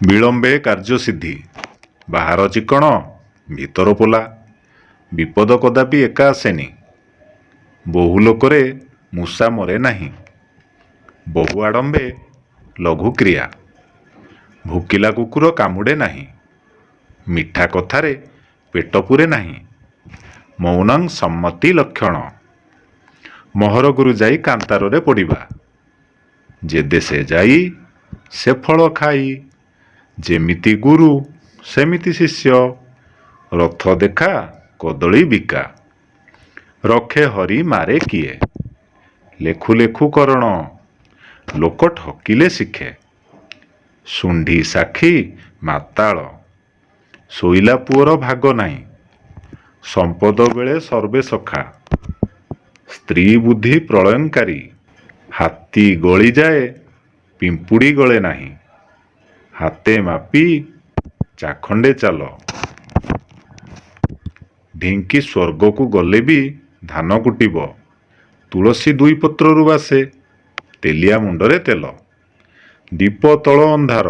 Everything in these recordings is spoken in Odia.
ବିଳମ୍ବେ କାର୍ଯ୍ୟସିଦ୍ଧି। ବାହାର ଚିକ୍କଣ, ଭିତର ପୋଲା। ବିପଦ କଦାପି ଏକା ଆସେନି। ବହୁ ଲୋକରେ ମୂଷା ମରେ ନାହିଁ। ବହୁ ଆଡ଼ମ୍ବେ ଲଘୁ କ୍ରିୟା। ଭୁକିଲା କୁକୁର କାମୁଡ଼େ ନାହିଁ। ମିଠା କଥାରେ ପେଟ ପୂରେ ନାହିଁ। ମୌନଂ ସମ୍ମତି ଲକ୍ଷଣ। ମହରଗରୁ ଯାଇ କାନ୍ତାରରେ ପଡ଼ିବା। ଯେ ଦେଶେ ଯାଇ ସେ ଫଳ ଖାଇ। ଯେମିତି ଗୁରୁ ସେମିତି ଶିଷ୍ୟ। ରଥ ଦେଖା କଦଳୀ ବିକା। ରଖେ ହରି ମାରେ କିଏ। ଲେଖୁ ଲେଖୁ କରଣ। ଲୋକ ଠକିଲେ ଶିଖେ। ଶୁଣ୍ଢି ସାକ୍ଷୀ ମାତାଳ। ଶୋଇଲା ପୁଅର ଭାଗ ନାହିଁ। ସମ୍ପଦ ବେଳେ ସର୍ବେ ସଖା। ସ୍ତ୍ରୀ ବୁଦ୍ଧି ପ୍ରଳୟଙ୍କାରୀ। ହାତୀ ଗଳିଯାଏ ପିମ୍ପୁଡ଼ି ଗଳେ ନାହିଁ। ହାତେ ମାପି ଚାଖଣ୍ଡେ ଚାଲ। ଢିଙ୍କି ସ୍ୱର୍ଗକୁ ଗଲେ ବି ଧାନ କୁଟିବ। ତୁଳସୀ ଦୁଇ ପତ୍ରରୁ ବାସେ। ତେଲିଆ ମୁଣ୍ଡରେ ତେଲ। ଦୀପ ତଳ ଅନ୍ଧାର।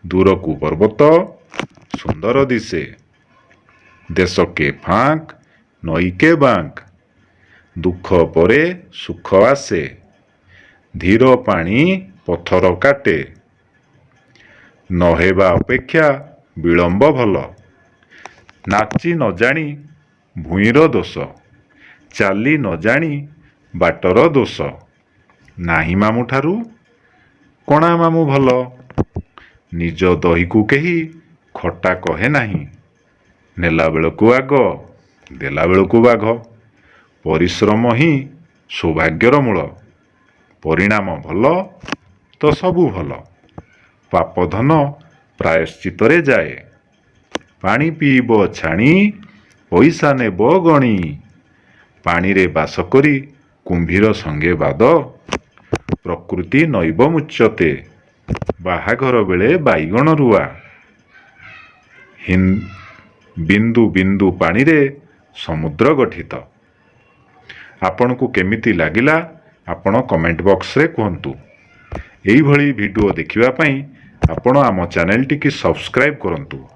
ଦୂରକୁ ପର୍ବତ ସୁନ୍ଦର ଦିଶେ। ଦେଶକେ ଫାଙ୍କ ନଈକେ ବାଙ୍କ। ଦୁଃଖ ପରେ ସୁଖ ଆସେ। ଧୀର ପାଣି ପଥର କାଟେ। ନ ହେବା ଅପେକ୍ଷା ବିଳମ୍ବ ଭଲ। ନାଚି ନ ଜାଣି ଭୂଇଁର ଦୋଷ, ଚାଲି ନ ଜାଣି ବାଟର ଦୋଷ। ନାହିଁ ମାମୁଁଠାରୁ କଣା ମାମୁଁ ଭଲ। ନିଜ ଦହିକୁ କେହି ଖଟା କହେ ନାହିଁ। ନେଲାବେଳକୁ ଆଗ, ଦେଲାବେଳକୁ ବାଘ। ପରିଶ୍ରମ ହିଁ ସୌଭାଗ୍ୟର ମୂଳ। ପରିଣାମ ଭଲ ତ ସବୁ ଭଲ। ପାପ ଧନ ପ୍ରାୟଶ୍ଚିତ୍ତରେ ଯାଏ। ପାଣି ପିଇବ ଛାଣି, ପଇସା ନେବ ଗଣି। ପାଣିରେ ବାସ କରି କୁମ୍ଭୀର ସଙ୍ଗେ ବାଦ। ପ୍ରକୃତି ନୈବ ମୁଚ୍ୟତେ। ବାହାଘର ବେଳେ ବାଇଗଣ ରୁଆ। ବିନ୍ଦୁ ବିନ୍ଦୁ ପାଣିରେ ସମୁଦ୍ର ଗଠିତ। ଆପଣଙ୍କୁ କେମିତି ଲାଗିଲା, ଆପଣ କମେଣ୍ଟ ବକ୍ସରେ କୁହନ୍ତୁ। ଏଇଭଳି ଭିଡ଼ିଓ ଦେଖିବା ପାଇଁ ଆପଣ ଆମ ଚ୍ୟାନେଲଟିକି ସବସ୍କ୍ରାଇବ୍ କରନ୍ତୁ।